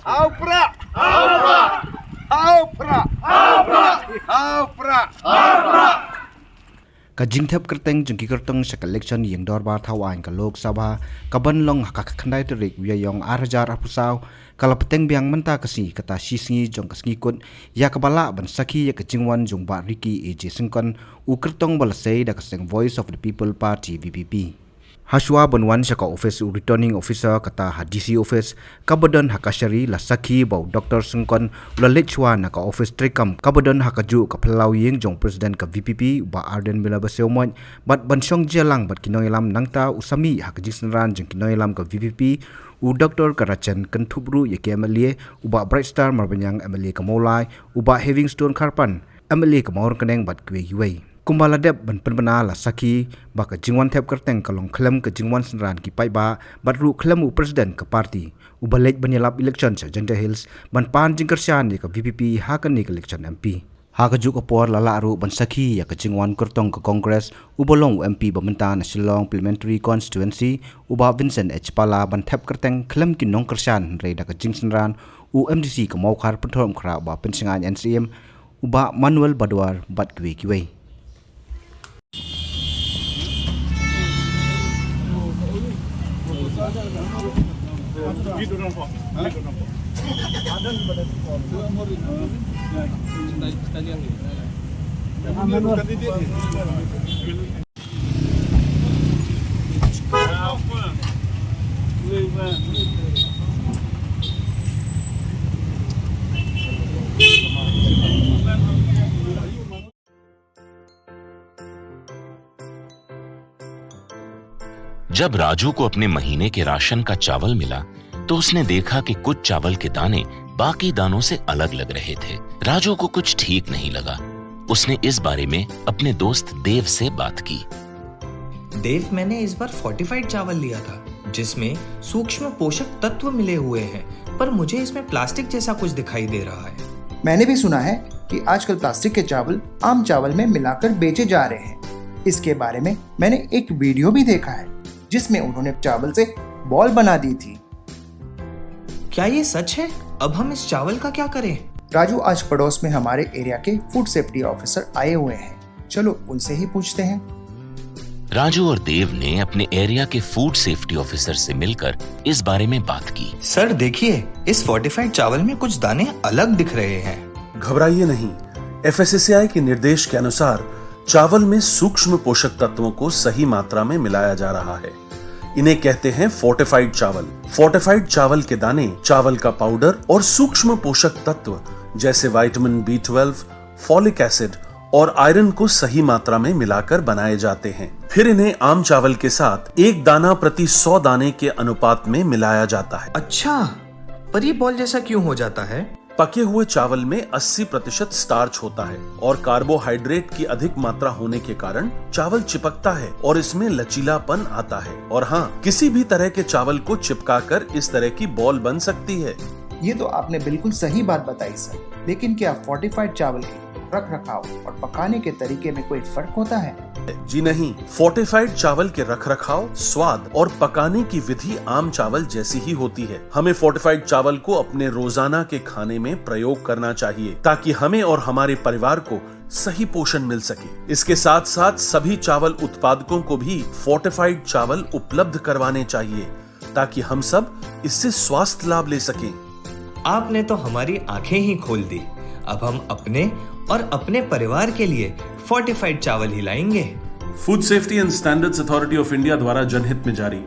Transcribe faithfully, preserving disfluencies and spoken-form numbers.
Hau prah! Hau prah! Hau prah! Hau prah! Hau prah! Ka jingthep kyrteng jong ki kyrtong sha ka election ïing dorbar thaw aiñ ka Lok Sabha, ka ban long ha ka khyndai tarik u Ïaïong ar hajar arphew saw, ka la bteng biang mynta ka sngi, kata shi sngi jong ka sngi kut, ïa kaba lah ban sakhi ïa ka jingwan jong Bah Ricky A J Syngkon, u kyrtong ba la sei da ka seng Voice of the People Party, V P P. Hashwa ban wan sha ka office u Returning Officer, kata ha D C office, kaba don ha Kashari, la sakhi ba u Doctor Syngkon u la leit shwa na ka office treikam kaba don ha kajuh ka phyllaw ïing jong President ka V P P, Bah Ardent Miller Basaiawmoit, bad ban shong jia lang bad ki nongïalam. Nangta u sa mih ha ka jingsynran jong ki nongïalam ka V P P, u Doctor Karachen, kynthup ruh ïa ki M L A, u Bah Brightstar Marbaniang, M L A ka Mawlai, u Bah Heavingstone Kharpan, M L A ka Mawryngkneng, bad kiwei kiwei. Kumba la dep ban pynbna, la sakhi ba ka jingwan thep kyrteng ka long khlem ka jingwan synran ki paidbah bad ruh khlem u President ka party, uba leit ban ïalap election sha Jaintia Hills ban pan jingkyrshan ïa ka V P P ha kane ka election M P. Ha kajuh ka por la lah ruh ban sakhi ïa ka jingwan kyrtong ka Congress, uba long u M P ba mynta na Shillong Parliamentary Constituency, u Bah Vincent H Pala, ban thep kyrteng khlem ki nongkyrshan, hynrei da ka jingsynran u M D C ka Mawkhar Pynthorumkhrah, Bah Pynshngain N C M, u Bah Manuel Badwar, bad kiwei kiwei. जब राजू को अपने महीने के राशन का चावल मिला, तो उसने देखा कि कुछ चावल के दाने बाकी दानों से अलग लग रहे थे। राजू को कुछ ठीक नहीं लगा। उसने इस बारे में अपने दोस्त देव से बात की। देव, मैंने इस बार फोर्टिफाइड चावल लिया था, जिसमें सूक्ष्म पोषक तत्व मिले हुए हैं, पर मुझे इसमें प्लास्टिक जैसा कुछ दिखाई दे रहा है। मैंने भी सुना है कि आजकल प्लास्टिक के चावल आम चावल में मिलाकर बेचे जा रहे हैं। इसके बारे में मैंने एक वीडियो भी देखा है, जिसमें उन्होंने चावल से बॉल बना दी थी। क्या ये सच है? अब हम इस चावल का क्या करें? राजू, आज पड़ोस में हमारे एरिया के फूड सेफ्टी ऑफिसर आए हुए हैं, चलो उनसे ही पूछते हैं। राजू और देव ने अपने एरिया के फूड सेफ्टी ऑफिसर से मिलकर इस बारे में बात की। सर, देखिए, इस फोर्टिफाइड चावल में कुछ दाने अलग दिख रहे हैं। घबराइए नहीं, एफएसएसएआई के निर्देश के अनुसार चावल में सूक्ष्म पोषक तत्वों को सही मात्रा में मिलाया जा रहा है। इन्हें कहते हैं फोर्टिफाइड चावल। फोर्टिफाइड चावल के दाने, चावल का पाउडर और सूक्ष्म पोषक तत्व जैसे vitamin B twelve, folic acid और आयरन को सही मात्रा में मिलाकर बनाए जाते हैं। फिर इन्हें आम चावल के साथ एक दाना प्रति सौ दाने के अनुपात में मिलाया जाता है। अच्छा, पर ये बॉल जैसा क्यों हो जाता है? पके हुए चावल में अस्सी प्रतिशत स्टार्च होता है और कार्बोहाइड्रेट की अधिक मात्रा होने के कारण चावल चिपकता है और इसमें लचीलापन आता है। और हाँ, किसी भी तरह के चावल को चिपकाकर इस तरह की बॉल बन सकती है। ये तो आपने बिल्कुल सही बात बताई सर, लेकिन क्या फोर्टिफाइड चावल के रख रखाव और पकाने के तरीके में कोई फर्क होता है? जी नहीं, फोर्टिफाइड चावल के रखरखाव, स्वाद और पकाने की विधि आम चावल जैसी ही होती है। हमें फोर्टिफाइड चावल को अपने रोजाना के खाने में प्रयोग करना चाहिए, ताकि हमें और हमारे परिवार को सही पोषण मिल सके। इसके साथ साथ सभी चावल उत्पादकों को भी फोर्टिफाइड चावल उपलब्ध करवाने चाहिए, ताकि हम सब इससे स्वास्थ्य लाभ ले सकें। आपने तो हमारी आंखें ही खोल दी। अब हम अपने और अपने परिवार के लिए फोर्टिफाइड चावल ही लाएंगे। Food Safety and Standards Authority of India द्वारा जनहित में जारी।